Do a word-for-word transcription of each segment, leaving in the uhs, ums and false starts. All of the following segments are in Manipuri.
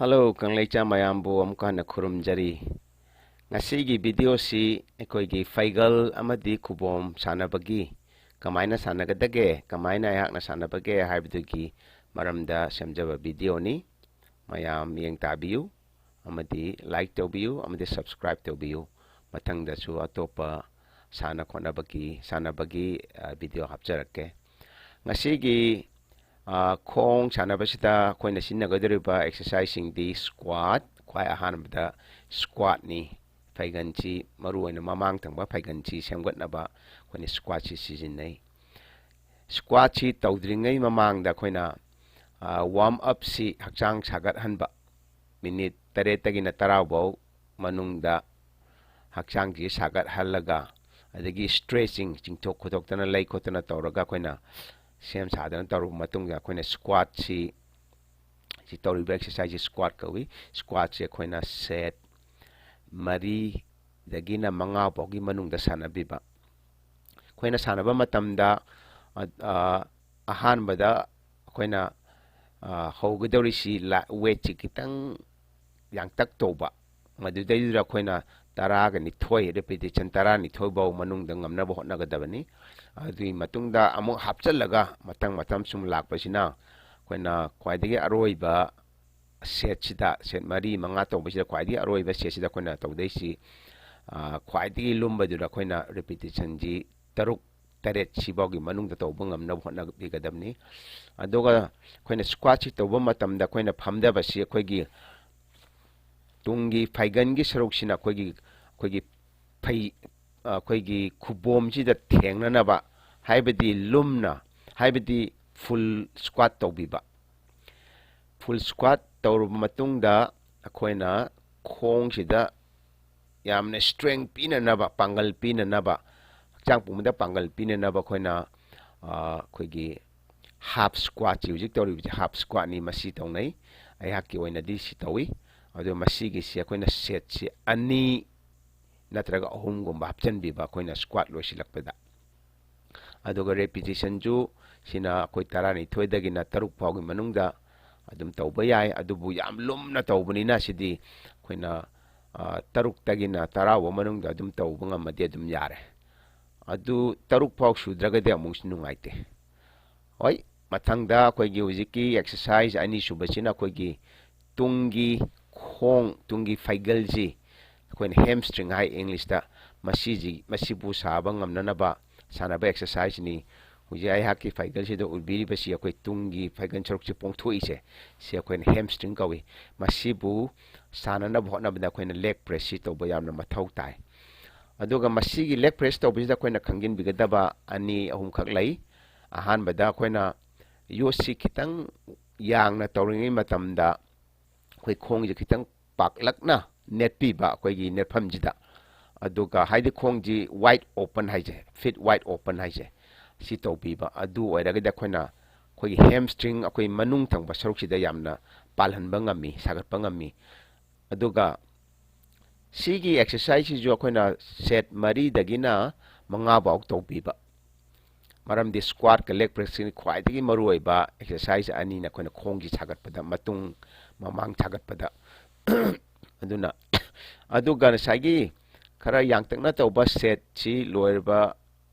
ꯍꯜꯂꯣ, ꯀꯪꯂꯩꯆꯥ ꯃꯌꯥꯝꯕꯨ ꯑꯃꯨꯛꯀ ꯍꯟꯅ ꯈꯨꯔꯨꯝꯖꯔꯤ꯫ ꯉꯁꯤꯒꯤ ꯚꯤꯗꯤꯑꯣꯁꯤ ꯑꯩꯈꯣꯏꯒꯤ ꯐꯩꯒꯜ ꯑꯃꯗꯤ ꯈꯨꯕꯣꯝ ꯁꯥꯟꯅꯕꯒꯤ ꯀꯃꯥꯏꯅ ꯁꯥꯟꯅꯒꯗꯒꯦ, ꯀꯃꯥꯏꯅ ꯑꯩꯍꯥꯛꯅ ꯁꯥꯟꯅꯕꯒꯦ ꯍꯥꯏꯕꯗꯨꯒꯤ ꯃꯔꯝꯗ ꯁꯦꯝꯖꯕ ꯚꯤꯗꯤꯑꯣꯅꯤ꯫ ꯃꯌꯥꯝ ꯌꯦꯡ ꯇꯥꯕꯤꯌꯨ ꯑꯃꯗꯤ like ꯇꯧꯕꯤꯌꯨ ꯑꯃꯗꯤ subscribe ꯇꯧꯕꯤꯌꯨ꯫ ꯃꯊꯪꯗꯁꯨ ꯑꯇꯣꯞꯄ ꯁꯥꯟꯅ ꯈꯣꯠꯅꯕꯒꯤ, ꯁꯥꯟꯅꯕꯒꯤ, ꯑ, ꯚꯤꯗꯤꯑꯣ ꯍꯥꯞꯆꯔꯛꯀꯦ꯫ ꯉꯁꯤꯒꯤ, ꯑ, ꯈꯣꯡ ꯁꯥꯟꯅꯕꯁꯤꯗ ꯑꯩꯈꯣꯏꯅ ꯁꯤꯖꯤꯟꯅꯒꯗꯧꯔꯤꯕ ꯑꯦꯛꯁꯔꯁꯥꯏꯖꯁꯤꯡꯗꯤ ꯁ꯭ꯀ꯭ꯋꯥꯠ, ꯈ꯭ꯋꯥꯏ ꯑꯍꯥꯟꯕꯗ ꯁ꯭ꯀ꯭ꯋꯥꯠꯅꯤ꯫ ꯐꯩꯒꯟꯁꯤ, ꯃꯔꯨꯑꯣꯏꯅ ꯃꯃꯥꯡ ꯊꯪꯕ ꯐꯩꯒꯟꯁꯤ ꯁꯦꯝꯒꯠꯅꯕ ꯑꯩꯈꯣꯏꯅ ꯁ꯭ꯀ꯭ꯋꯥꯠꯁꯤ ꯁꯤꯖꯤꯟꯅꯩ꯫ ꯁ꯭ꯀ꯭ꯋꯥꯠꯁꯤ ꯇꯧꯗ꯭ꯔꯤꯉꯩ ꯃꯃꯥꯡꯗ ꯑꯩꯈꯣꯏꯅ, ꯑ, ꯋꯥꯔꯝ ꯑꯞꯁꯤ, ꯍꯛꯆꯥꯡ ꯁꯥꯒꯠꯍꯟꯕ, ꯃꯤꯅꯤꯠ ꯇꯔꯦꯠꯇꯒꯤꯅ ꯇꯔꯥ ꯐꯥꯎ ꯃꯅꯨꯡꯗ ꯍꯛꯆꯥꯡꯁꯤ ꯁꯥꯒꯠꯍꯜꯂꯒ, ꯑꯗꯒꯤ ꯁ꯭ꯇ꯭ꯔꯦꯆꯤꯡ, ꯆꯤꯡꯊꯣꯛ ꯈꯣꯠꯇꯣꯛꯇꯅ, ꯂꯩ ꯈꯣꯠꯇꯅ ꯇꯧꯔꯒ ꯑꯩꯈꯣꯏꯅ ꯁꯦꯝ ꯁꯥꯗꯅ ꯇꯧꯔꯕ ꯃꯇꯨꯡꯗ, ꯑꯩꯈꯣꯏꯅ ꯁ꯭ꯀ꯭ꯋꯥꯠꯁꯤ, ꯁꯤ ꯇꯧꯔꯤꯕ ꯑꯦꯛꯁꯔꯁꯥꯏꯖꯁꯤ ꯁ꯭ꯀ꯭ꯋꯥꯠ ꯀꯧꯏ꯫ ꯁ꯭ꯀ꯭ꯋꯥꯠꯁꯦ ꯑꯩꯈꯣꯏꯅ ꯁꯦꯠ ꯃꯔꯤꯗꯒꯤꯅ ꯃꯉꯥ ꯐꯥꯎꯒꯤ ꯃꯅꯨꯡꯗ ꯁꯥꯟꯅꯕꯤꯕ꯫ ꯑꯩꯈꯣꯏꯅ ꯁꯥꯟꯅꯕ ꯃꯇꯝꯗ, ꯑ, ꯑ, ꯑꯍꯥꯟꯕꯗ ꯑꯩꯈꯣꯏꯅ, ꯑ, ꯍꯧꯒꯗꯧꯔꯤꯁꯤ ꯂꯥ-, ꯋꯦꯠꯁꯤ ꯈꯤꯇꯪ ꯌꯥꯡꯇꯛ ꯇꯧꯕ, ꯃꯗꯨꯗꯩꯗꯨꯗ ꯑꯩꯈꯣꯏꯅ ꯇꯔꯥꯒ ꯅꯤꯊꯣꯏ ꯔꯤꯄꯤꯇꯤꯁꯟ ꯇꯔꯥꯅꯤꯊꯣꯏ ꯐꯥꯎ ꯃꯅꯨꯡꯗ ꯉꯝꯅꯕ ꯍꯣꯠꯅꯒꯗꯕꯅꯤ꯫ ꯑꯗꯨꯒꯤ ꯃꯇꯨꯡꯗ ꯑꯃꯨꯛ ꯍꯥꯞꯆꯤꯜꯂꯒ ꯃꯊꯪ ꯃꯊꯪ ꯁꯨꯝ ꯂꯥꯛꯄꯁꯤꯅ ꯑꯩꯈꯣꯏꯅ ꯈ꯭ꯋꯥꯏꯗꯒꯤ ꯑꯔꯣꯏꯕ ꯁꯦꯠꯁꯤꯗ, ꯁꯦꯠ ꯃꯔꯤ ꯃꯉꯥ ꯇꯧꯕꯁꯤꯗ ꯈ꯭ꯋꯥꯏꯗꯒꯤ ꯑꯔꯣꯏꯕ ꯁꯦꯠꯁꯤꯗ ꯑꯩꯈꯣꯏꯅ ꯇꯧꯗꯣꯏꯁꯤ, ꯑ, ꯈ꯭ꯋꯥꯏꯗꯒꯤ ꯂꯨꯝꯕꯗꯨꯗ ꯑꯩꯈꯣꯏꯅ ꯔꯤꯄꯤꯇꯤꯁꯟꯁꯤ ꯇꯔꯨꯛ ꯇꯔꯦꯠ ꯁꯤꯐꯥꯎꯒꯤ ꯃꯅꯨꯡꯗ ꯇꯧꯕ ꯉꯝꯅꯕ ꯍꯣꯠꯅꯕꯤꯒꯗꯕꯅꯤ꯫ ꯑꯗꯨꯒ ꯑꯩꯈꯣꯏꯅ ꯁ꯭ꯀ꯭ꯋꯥꯠꯁꯤ ꯇꯧꯕ ꯃꯇꯝꯗ ꯑꯩꯈꯣꯏꯅ ꯐꯝꯊꯕꯁꯤ ꯑꯩꯈꯣꯏꯒꯤ ꯇꯨꯡꯒꯤ ꯐꯩꯒꯟꯒꯤ ꯁꯔꯨꯛꯁꯤꯅ ꯑꯩꯈꯣꯏꯒꯤ, ꯑꯩꯈꯣꯏꯒꯤ ꯐꯩ-, ꯑꯩꯈꯣꯏꯒꯤ ꯈꯨꯕꯣꯝꯁꯤꯗ ꯊꯦꯡꯅꯅꯕ, ꯍꯥꯏꯕꯗꯤ ꯂꯨꯝꯅ, ꯍꯥꯏꯕꯗꯤ ꯐꯨꯜ ꯁ꯭ꯀ꯭ꯋꯥꯠ ꯇꯧꯕꯤꯕ꯫ ꯐꯨꯜ ꯁ꯭ꯀ꯭ꯋꯥꯠ ꯇꯧꯔꯕ ꯃꯇꯨꯡꯗ ꯑꯩꯈꯣꯏꯅ ꯈꯣꯡꯁꯤꯗ ꯌꯥꯝꯅ ꯁ꯭ꯇꯔꯦꯡ ꯄꯤꯅꯅꯕ, ꯄꯥꯡꯒꯜ ꯄꯤꯅꯅꯕ, ꯍꯛꯆꯥꯡ ꯄꯨꯝꯕꯗ ꯄꯥꯡꯒꯜ ꯄꯤꯅꯅꯕ ꯑꯩꯈꯣꯏꯅ, ꯑ, ꯑꯩꯈꯣꯏꯒꯤ ꯍꯥꯞ ꯁ꯭ꯀ꯭ꯋꯥꯠꯁꯤ, ꯍꯧꯖꯤꯛ ꯇꯧꯔꯤꯕꯁꯤ ꯍꯥꯞ ꯁ꯭ꯀ꯭ꯋꯥꯠꯅꯤ, ꯃꯁꯤ ꯇꯧꯅꯩ꯫ ꯑꯩꯍꯥꯛꯀꯤ ꯑꯣꯏꯅꯗꯤ ꯁꯤ ꯇꯧꯏ꯫ ꯑꯗꯨ ꯃꯁꯤꯒꯤꯁꯤ ꯑꯩꯈꯣꯏꯅ ꯁꯦꯠꯁꯤ ꯑꯅꯤ ꯅꯠꯇ꯭ꯔꯒ ꯑꯍꯨꯝꯒꯨꯝꯕ ꯍꯥꯞꯆꯤꯟꯕꯤꯕ ꯑꯩꯈꯣꯏꯅ ꯁ꯭ꯀ꯭ꯋꯥꯠ ꯂꯣꯏꯁꯤꯜꯂꯛꯄꯗ꯫ ꯑꯗꯨꯒ ꯔꯤꯄꯤꯇꯤꯁꯟꯁꯨ ꯁꯤꯅ ꯑꯩꯈꯣꯏ ꯇꯔꯥꯅꯤꯊꯣꯏꯗꯒꯤꯅ ꯇꯔꯨꯛ ꯐꯥꯎꯒꯤ ꯃꯅꯨꯡꯗ ꯑꯗꯨꯝ ꯇꯧꯕ ꯌꯥꯏ꯫ ꯑꯗꯨꯕꯨ ꯌꯥꯝ ꯂꯨꯝꯅ ꯇꯧꯕꯅꯤꯅ ꯁꯤꯗꯤ ꯑꯩꯈꯣꯏꯅ, ꯑ, ꯇꯔꯨꯛꯇꯒꯤꯅ ꯇꯔꯥ ꯐꯥꯎ ꯃꯅꯨꯡꯗ ꯑꯗꯨꯝ ꯇꯧꯕ ꯉꯝꯃꯗꯤ ꯑꯗꯨꯝ ꯌꯥꯔꯦ꯫ ꯑꯗꯨ ꯇꯔꯨꯛ ꯐꯥꯎ ꯁꯨꯗ꯭ꯔꯒꯗꯤ ꯑꯃꯨꯛꯁꯨ ꯅꯨꯡꯉꯥꯏꯇꯦ꯫ ꯍꯣꯏ, ꯃꯊꯪꯗ ꯑꯩꯈꯣꯏꯒꯤ ꯍꯧꯖꯤꯛꯀꯤ exercise ꯑꯅꯤꯁꯨꯕꯁꯤꯅ ꯑꯩꯈꯣꯏꯒꯤ ꯇꯨꯡꯒꯤ ꯈꯣꯡ, ꯇꯨꯡꯒꯤ ꯐꯩꯒꯜꯁꯤ ꯑꯩꯈꯣꯏꯅ hamstring ꯍꯥꯏ English ꯇ, ꯃꯁꯤꯁꯤ, ꯃꯁꯤꯕꯨ ꯁꯥꯕ ꯉꯝꯅꯅꯕ ꯁꯥꯟꯅꯕ exercise ꯅꯤ꯫ ꯍꯧꯖꯤꯛ ꯑꯩꯍꯥꯛꯀꯤ ꯐꯩꯒꯜꯁꯤꯗ ꯎꯕꯤꯔꯤꯕꯁꯤ ꯑꯩꯈꯣꯏ ꯇꯨꯡꯒꯤ ꯐꯩꯒꯜ ꯁꯔꯨꯛꯁꯤ ꯄꯣꯡꯊꯣꯛꯏꯁꯦ, ꯁꯤ ꯑꯩꯈꯣꯏꯅ hamstring ꯀꯧꯏ꯫ ꯃꯁꯤꯕꯨ ꯁꯥꯟꯅꯅꯕ ꯍꯣꯠꯅꯕꯗ ꯑꯩꯈꯣꯏꯅ leg press ꯁꯤ ꯇꯧꯕ ꯌꯥꯝꯅ ꯃꯊꯧ ꯇꯥꯏ꯫ ꯑꯗꯨꯒ ꯃꯁꯤꯒꯤ leg press ꯇꯧꯕꯁꯤꯗ ꯑꯩꯈꯣꯏꯅ ꯈꯪꯖꯤꯟꯕꯤꯒꯗꯕ ꯑꯅꯤ ꯑꯍꯨꯝꯈꯛ ꯂꯩ꯫ ꯑꯍꯥꯟꯕꯗ ꯑꯩꯈꯣꯏꯅ ꯌꯣꯠꯁꯤ ꯈꯤꯇꯪ ꯌꯥꯡꯅ ꯇꯧꯔꯤꯉꯩ ꯃꯇꯝꯗ ꯑꯩꯈꯣꯏ ꯈꯣꯡꯁꯦ ꯈꯤꯇꯪ ꯄꯥꯛꯂꯛꯅ ꯅꯦꯠꯄꯤꯕ, ꯑꯩꯈꯣꯏꯒꯤ ꯅꯦꯠꯐꯝꯁꯤꯗ꯫ ꯑꯗꯨꯒ ꯍꯥꯏꯗꯤ ꯈꯣꯡꯁꯤ wide open ꯍꯥꯏꯁꯦ, feet wide open ꯍꯥꯏꯁꯦ, ꯁꯤ ꯇꯧꯕꯤꯕ꯫ ꯑꯗꯨ ꯑꯣꯏꯔꯒꯗꯤ ꯑꯩꯈꯣꯏꯅ ꯑꯩꯈꯣꯏꯒꯤ hamstring, ꯑꯩꯈꯣꯏ ꯃꯅꯨꯡ ꯊꯪꯕ ꯁꯔꯨꯛꯁꯤꯗ ꯌꯥꯝꯅ ꯄꯥꯜꯍꯟꯕ ꯉꯝꯃꯤ, ꯁꯥꯒꯠꯄ ꯉꯝꯃꯤ꯫ ꯑꯗꯨꯒ ꯁꯤꯒꯤ exercise ꯁꯤꯁꯨ ꯑꯩꯈꯣꯏꯅ set ꯃꯔꯤꯗꯒꯤꯅ ꯃꯉꯥ ꯐꯥꯎ ꯇꯧꯕꯤꯕ꯫ ꯃꯔꯝꯗꯤ squat ꯀ leg press ꯁꯤꯅ ꯈ꯭ꯋꯥꯏꯗꯒꯤ ꯃꯔꯨꯑꯣꯏꯕ exercise ꯑꯅꯤꯅ ꯑꯩꯈꯣꯏꯅ ꯈꯣꯡꯒꯤ ꯁꯥꯒꯠꯄꯗ, ꯃꯇꯨꯡ ꯃꯃꯥꯡ ꯁꯥꯒꯠꯄꯗ꯫ ꯑꯗꯨꯅ, ꯑꯗꯨꯒ ꯉꯁꯥꯏꯒꯤ ꯈꯔ ꯌꯥꯡꯇꯛꯅ ꯇꯧꯕ set ꯁꯤ ꯂꯣꯏꯔꯕ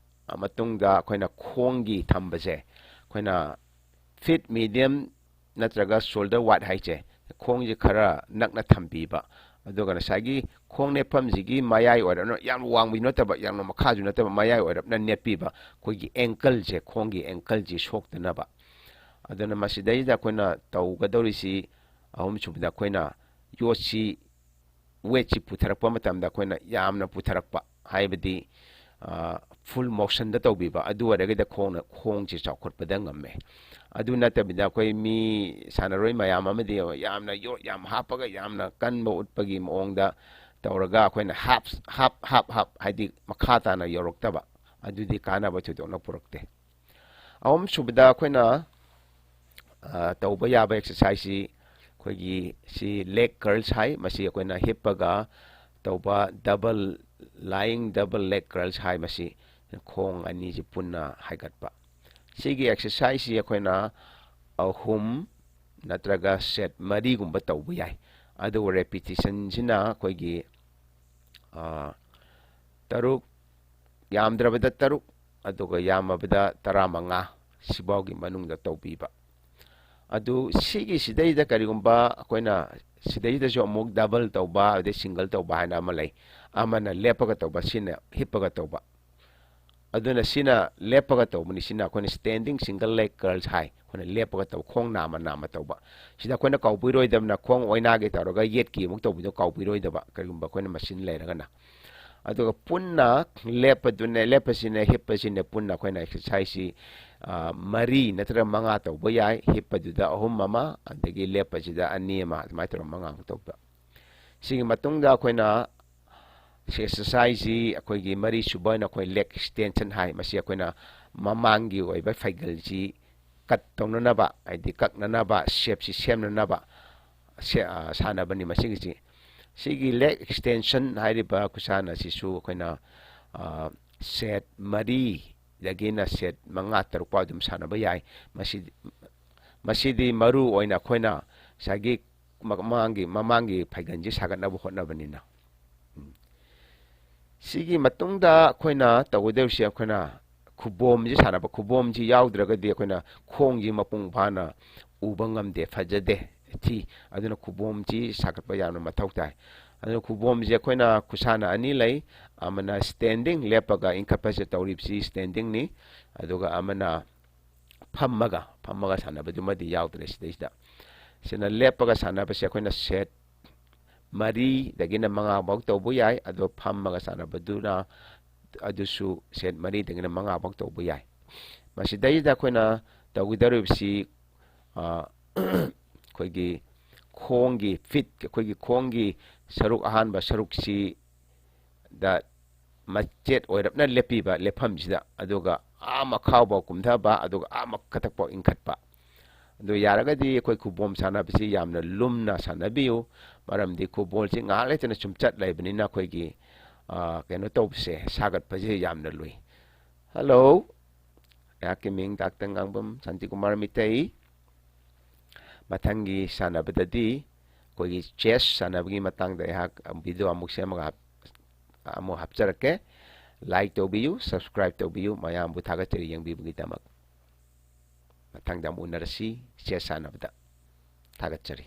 ꯃꯇꯨꯡꯗ ꯑꯩꯈꯣꯏꯅ ꯈꯣꯡꯒꯤ ꯊꯝꯕꯁꯦ ꯑꯩꯈꯣꯏꯅ feet medium ꯅꯠꯇ꯭ꯔꯒ shoulder wide ꯍꯥꯏꯁꯦ, ꯈꯣꯡꯁꯦ ꯈꯔ ꯅꯛꯅ ꯊꯝꯕꯤꯕ꯫ ꯑꯗꯨꯒ ꯉꯁꯥꯏꯒꯤ ꯈꯣꯡ ꯅꯦꯠꯐꯝꯁꯤꯒꯤ ꯃꯌꯥꯏ ꯑꯣꯏꯔꯞꯅ, ꯌꯥꯝ ꯋꯥꯡꯕꯁꯨ ꯅꯠꯇꯕ, ꯌꯥꯝꯅ ꯃꯈꯥꯁꯨ ꯅꯠꯇꯕ, ꯃꯌꯥꯏ ꯑꯣꯏꯔꯞꯅ ꯅꯦꯠꯄꯤꯕ, ꯑꯩꯈꯣꯏꯒꯤ ankle ꯁꯦ, ꯈꯣꯡꯒꯤ ankle ꯁꯤ ꯁꯣꯛꯇꯅꯕ꯫ ꯑꯗꯨꯅ ꯃꯁꯤꯗꯩꯗ ꯑꯩꯈꯣꯏꯅ ꯇꯧꯒꯗꯧꯔꯤꯁꯤ, ꯑꯍꯨꯝꯁꯨꯕꯗ ꯑꯩꯈꯣꯏꯅ ꯌꯣꯠꯁꯤ, weight ꯁꯤ ꯄꯨꯊꯔꯛꯄ ꯃꯇꯝꯗ ꯑꯩꯈꯣꯏꯅ ꯌꯥꯝꯅ ꯄꯨꯊꯔꯛꯄ, ꯍꯥꯏꯕꯗꯤ, ꯑ, full motion ꯗ ꯇꯧꯕꯤꯕ, ꯑꯗꯨ ꯑꯣꯏꯔꯒꯗꯤ ꯈꯣꯡꯅ, ꯈꯣꯡꯁꯤ ꯆꯥꯎꯈꯠꯄꯗ ꯉꯝꯃꯦ꯫ ꯑꯗꯨ ꯅꯠꯇꯕꯤꯗ ꯑꯩꯈꯣꯏ ꯃꯤ ꯁꯥꯟꯅꯔꯣꯏ ꯃꯌꯥꯝ ꯑꯃꯗꯤ ꯌꯥꯝꯅ ꯌꯣꯠ ꯌꯥꯝ ꯍꯥꯞꯄꯒ ꯌꯥꯝꯅ ꯀꯟꯕ ꯎꯠꯄꯒꯤ ꯃꯑꯣꯡꯗ ꯇꯧꯔꯒ ꯑꯩꯈꯣꯏꯅ ꯍꯥꯞ, ꯍꯥꯞ, ꯍꯥꯞ, ꯍꯥꯞ, ꯍꯥꯏꯗꯤ ꯃꯈꯥ ꯇꯥꯅ ꯌꯧꯔꯛꯇꯕ, ꯑꯗꯨꯗꯤ ꯀꯥꯟꯅꯕ ꯊꯣꯏꯗꯣꯛꯅ ꯄꯨꯔꯛꯇꯦ꯫ ꯑꯍꯨꯝꯁꯨꯕꯗ ꯑꯩꯈꯣꯏꯅ, ꯑ, ꯇꯧꯕ ꯌꯥꯕ exercise ꯁꯤ ꯑꯩꯈꯣꯏꯒꯤ ꯁꯤ leg curls ꯍꯥꯏ꯫ ꯃꯁꯤ ꯑꯩꯈꯣꯏꯅ ꯍꯤꯞꯄꯒ ꯇꯧꯕ double, lying double leg curls ꯍꯥꯏ꯫ ꯃꯁꯤ ꯈꯣꯡ ꯑꯅꯤꯁꯤ ꯄꯨꯟꯅ ꯍꯥꯏꯒꯠꯄ꯫ ꯁꯤꯒꯤ exercise ꯁꯤ ꯑꯩꯈꯣꯏꯅ ꯑꯍꯨꯝ, ꯅꯠꯇ꯭ꯔꯒ ꯁꯦꯠ ꯃꯔꯤꯒꯨꯝꯕ ꯇꯧꯕ ꯌꯥꯏ꯫ ꯑꯗꯨꯒ ꯔꯦꯄꯤꯇꯤꯁꯟꯁꯤꯅ ꯑꯩꯈꯣꯏꯒꯤ, ꯑ, ꯇꯔꯨꯛ, ꯌꯥꯝꯗ꯭ꯔꯕꯗ ꯇꯔꯨꯛ, ꯑꯗꯨꯒ ꯌꯥꯝꯃꯕꯗ ꯇꯔꯥꯃꯉꯥ, ꯁꯤꯐꯥꯎꯒꯤ ꯃꯅꯨꯡꯗ ꯇꯧꯕꯤꯕ꯫ ꯑꯗꯨ ꯁꯤꯒꯤ ꯁꯤꯗꯩꯗ ꯀꯔꯤꯒꯨꯝꯕ ꯑꯩꯈꯣꯏꯅ ꯁꯤꯗꯩꯗꯁꯨ ꯑꯃꯨꯛ ꯗꯕꯜ ꯇꯧꯕ, ꯑꯗꯩ ꯁꯤꯡꯒꯜ ꯇꯧꯕ ꯍꯥꯏꯅ ꯑꯃ ꯂꯩ꯫ ꯑꯃꯅ ꯂꯦꯞꯄꯒ ꯇꯧꯕ, ꯁꯤꯅ ꯍꯤꯞꯄꯒ ꯇꯧꯕ꯫ ꯑꯗꯨꯅ ꯁꯤꯅ ꯂꯦꯞꯄꯒ ꯇꯧꯕꯅꯤ, ꯁꯤꯅ ꯑꯩꯈꯣꯏꯅ standing single leg curls ꯍꯥꯏ, ꯑꯩꯈꯣꯏꯅ ꯂꯦꯞꯄꯒ ꯇꯧꯕ, ꯈꯣꯡ ꯅꯥꯝꯃ ꯅꯥꯝꯃ ꯇꯧꯕ꯫ ꯁꯤꯗ ꯑꯩꯈꯣꯏꯅ ꯀꯥꯎꯕꯤꯔꯣꯏꯗꯕꯅ, ꯈꯣꯡ ꯑꯣꯏꯅꯥꯒꯤ ꯇꯧꯔꯒ ꯌꯦꯠꯀꯤ ꯑꯃꯨꯛ ꯇꯧꯕꯤꯗꯣ ꯀꯥꯎꯕꯤꯔꯣꯏꯗꯕ, ꯀꯔꯤꯒꯨꯝꯕ ꯑꯩꯈꯣꯏꯅ ꯃꯁꯤꯟ ꯂꯩꯔꯒꯅ꯫ ꯑꯗꯨꯒ ꯄꯨꯟꯅ ꯂꯦꯞꯄꯗꯨꯅꯦ, ꯂꯦꯞꯄꯁꯤꯅꯦ, ꯍꯤꯞꯄꯁꯤꯅꯦ, ꯄꯨꯟꯅ ꯑꯩꯈꯣꯏꯅ ꯑꯦꯛꯁꯔꯁꯥꯏꯖꯁꯤ, ꯑ, ꯃꯔꯤ ꯅꯠꯇ꯭ꯔꯒ ꯃꯉꯥ ꯇꯧꯕ ꯌꯥꯏ꯫ ꯍꯤꯞꯄꯗꯨꯗ ꯑꯍꯨꯝ ꯑꯃ, ꯑꯗꯒꯤ ꯂꯦꯞꯄꯁꯤꯗ ꯑꯅꯤ ꯑꯃ, ꯑꯗꯨꯃꯥꯏꯅ ꯇꯧꯔꯒ ꯃꯉꯥꯃꯨꯛ ꯇꯧꯕ꯫ ꯁꯤꯒꯤ ꯃꯇꯨꯡꯗ ꯑꯩꯈꯣꯏꯅ ꯁꯤ ꯑꯦꯛꯁꯔꯁꯥꯏꯖꯁꯤ ꯑꯩꯈꯣꯏꯒꯤ ꯃꯔꯤ ꯁꯨꯕ ꯑꯣꯏꯅ ꯑꯩꯈꯣꯏ leg extension ꯍꯥꯏ꯫ ꯃꯁꯤ ꯑꯩꯈꯣꯏꯅ ꯃꯃꯥꯡꯒꯤ ꯑꯣꯏꯕ ꯐꯩꯒꯜꯁꯤ ꯀꯠ ꯇꯧꯅꯅꯕ, ꯍꯥꯏꯗꯤ ꯀꯛꯅꯅꯕ, ꯁꯦꯞꯁꯤ ꯁꯦꯝꯅꯅꯕ ꯁꯦ-, ꯑ, ꯁꯥꯟꯅꯕꯅꯤ ꯃꯁꯤꯒꯤꯁꯤ꯫ ꯁꯤꯒꯤ leg extension ꯍꯥꯏꯔꯤꯕ ꯈꯨꯁꯥꯟꯅ ꯑꯁꯤꯁꯨ ꯑꯩꯈꯣꯏꯅ, ꯑ, ꯁꯦꯠ ꯃꯔꯤꯗꯒꯤꯅ ꯁꯦꯠ ꯃꯉꯥ ꯇꯔꯨꯛ ꯐꯥꯎ ꯑꯗꯨꯝ ꯁꯥꯟꯅꯕ ꯌꯥꯏ꯫ ꯃꯁꯤ, ꯃꯁꯤꯗꯤ ꯃꯔꯨ ꯑꯣꯏꯅ ꯑꯩꯈꯣꯏꯅ ꯉꯁꯥꯏꯒꯤ ꯃꯃꯥꯡꯒꯤ, ꯃꯃꯥꯡꯒꯤ ꯐꯩꯒꯟꯁꯤ ꯁꯥꯒꯠꯅꯕ ꯍꯣꯠꯅꯕꯅꯤꯅ꯫ ꯎꯝ꯫ ꯁꯤꯒꯤ ꯃꯇꯨꯡꯗ ꯑꯩꯈꯣꯏꯅ ꯇꯧꯒꯗꯧꯔꯤꯁꯦ, ꯑꯩꯈꯣꯏꯅ ꯈꯨꯕꯣꯝꯁꯤ ꯁꯥꯟꯅꯕ꯫ ꯈꯨꯕꯣꯝꯁꯤ ꯌꯥꯎꯗ꯭ꯔꯒꯗꯤ ꯑꯩꯈꯣꯏꯅ ꯈꯣꯡꯁꯤ ꯃꯄꯨꯡ ꯐꯥꯅ ꯎꯕ ꯉꯝꯗꯦ, ꯐꯖꯗꯦ, ꯊꯤ꯫ ꯑꯗꯨꯅ ꯈꯨꯕꯣꯝꯁꯤ ꯁꯥꯒꯠꯄ ꯌꯥꯝꯅ ꯃꯊꯧ ꯇꯥꯏ꯫ ꯑꯗꯨꯅ ꯈꯨꯕꯣꯝꯁꯦ ꯑꯩꯈꯣꯏꯅ ꯈꯨꯁꯥꯟꯅ ꯑꯅꯤ ꯂꯩ꯫ ꯑꯃꯅ standing, ꯂꯦꯞꯄꯒ ꯏꯟꯈꯠꯄꯁꯦ ꯇꯧꯔꯤꯕꯁꯤ standingꯅꯤ꯫ ꯑꯗꯨꯒ ꯑꯃꯅ ꯐꯝꯃꯒ, ꯐꯝꯃꯒ ꯁꯥꯟꯅꯕꯗꯨꯃꯗꯤ ꯌꯥꯎꯗ꯭ꯔꯦ ꯁꯤꯗꯩꯁꯤꯗ꯫ ꯁꯤꯅ ꯂꯦꯞꯄꯒ ꯁꯥꯟꯅꯕꯁꯦ ꯑꯩꯈꯣꯏꯅ ꯁꯦꯠ ꯃꯔꯤꯗꯒꯤꯅ ꯃꯉꯥ ꯐꯥꯎ ꯇꯧꯕ ꯌꯥꯏ, ꯑꯗꯣ ꯐꯝꯃꯒ ꯁꯥꯟꯅꯕꯗꯨꯅ, ꯑꯗꯨꯁꯨ ꯁꯦꯠ ꯃꯔꯤꯗꯒꯤꯅ ꯃꯉꯥ ꯐꯥꯎ ꯇꯧꯕ ꯌꯥꯏ꯫ ꯃꯁꯤꯗꯩꯗ ꯑꯩꯈꯣꯏꯅ ꯇꯧꯒꯗꯧꯔꯤꯕꯁꯤ, ꯑ, ꯑꯩꯈꯣꯏꯒꯤ ꯈꯣꯡꯒꯤ feet, ꯑꯩꯈꯣꯏꯒꯤ ꯈꯣꯡꯒꯤ ꯁꯔꯨꯛ, ꯑꯍꯥꯟꯕ ꯁꯔꯨꯛꯁꯤꯗ ꯃꯆꯦꯠ ꯑꯣꯏꯔꯞꯅ ꯂꯦꯞꯄꯤꯕ ꯂꯦꯞꯐꯝꯁꯤꯗ, ꯑꯗꯨꯒ ꯑꯥ ꯃꯈꯥꯐꯥꯎ ꯀꯨꯝꯊꯕ, ꯑꯗꯨꯒ ꯑꯥ ꯃꯊꯛꯐꯥꯎ ꯏꯟꯈꯠꯄ꯫ ꯑꯗꯨ ꯌꯥꯔꯒꯗꯤ ꯑꯩꯈꯣꯏ ꯈꯨꯕꯣꯝ ꯁꯥꯟꯅꯕꯁꯤ ꯌꯥꯝꯅ ꯂꯨꯝꯅ ꯁꯥꯟꯅꯕꯤꯌꯨ, ꯃꯔꯝꯗꯤ ꯈꯨꯕꯣꯜꯁꯤ ꯉꯥꯏꯍꯥꯛ ꯂꯩꯇꯅ ꯆꯨꯝꯆꯠ ꯂꯩꯕꯅꯤꯅ ꯑꯩꯈꯣꯏꯒꯤ, ꯑ, ꯀꯩꯅꯣ ꯇꯧꯕꯁꯦ, ꯁꯥꯒꯠꯄꯁꯦ ꯌꯥꯝꯅ ꯂꯨꯏ꯫ ꯍꯜꯂꯣ, ꯑꯩꯍꯥꯛꯀꯤ ꯃꯤꯡ ꯗꯥꯛꯇꯔ ꯉꯥꯡꯕꯝ ꯁꯥꯟꯇꯤꯀꯨꯃꯥꯔ ꯃꯤꯇꯩ꯫ ꯃꯊꯪꯒꯤ ꯁꯥꯟꯅꯕꯗꯗꯤ ꯑꯩꯈꯣꯏꯒꯤ ꯆꯦꯁ ꯁꯥꯟꯅꯕꯒꯤ ꯃꯇꯥꯡꯗ ꯑꯩꯍꯥꯛ ꯚꯤꯗꯤꯑꯣ ꯑꯃꯨꯛ ꯁꯦꯝꯃꯒ ꯍꯥꯞ-, ꯑꯃꯨꯛ ꯍꯥꯞꯆꯔꯛꯀꯦ꯫ ꯂꯥꯏꯛ ꯇꯧꯕꯤꯌꯨ, ꯁꯕꯁꯀ꯭ꯔꯥꯏꯕ ꯇꯧꯕꯤꯌꯨ, ꯃꯌꯥꯝꯕꯨ ꯊꯥꯒꯠꯆꯔꯤ ꯌꯦꯡꯕꯤꯕꯒꯤꯗꯃꯛ꯫ ꯃꯊꯪꯗ ꯑꯃꯨꯛ ꯎꯅꯔꯁꯤ ꯆꯦꯁ ꯁꯥꯟꯅꯕꯗ꯫ ꯊꯥꯒꯠꯆꯔꯤ꯫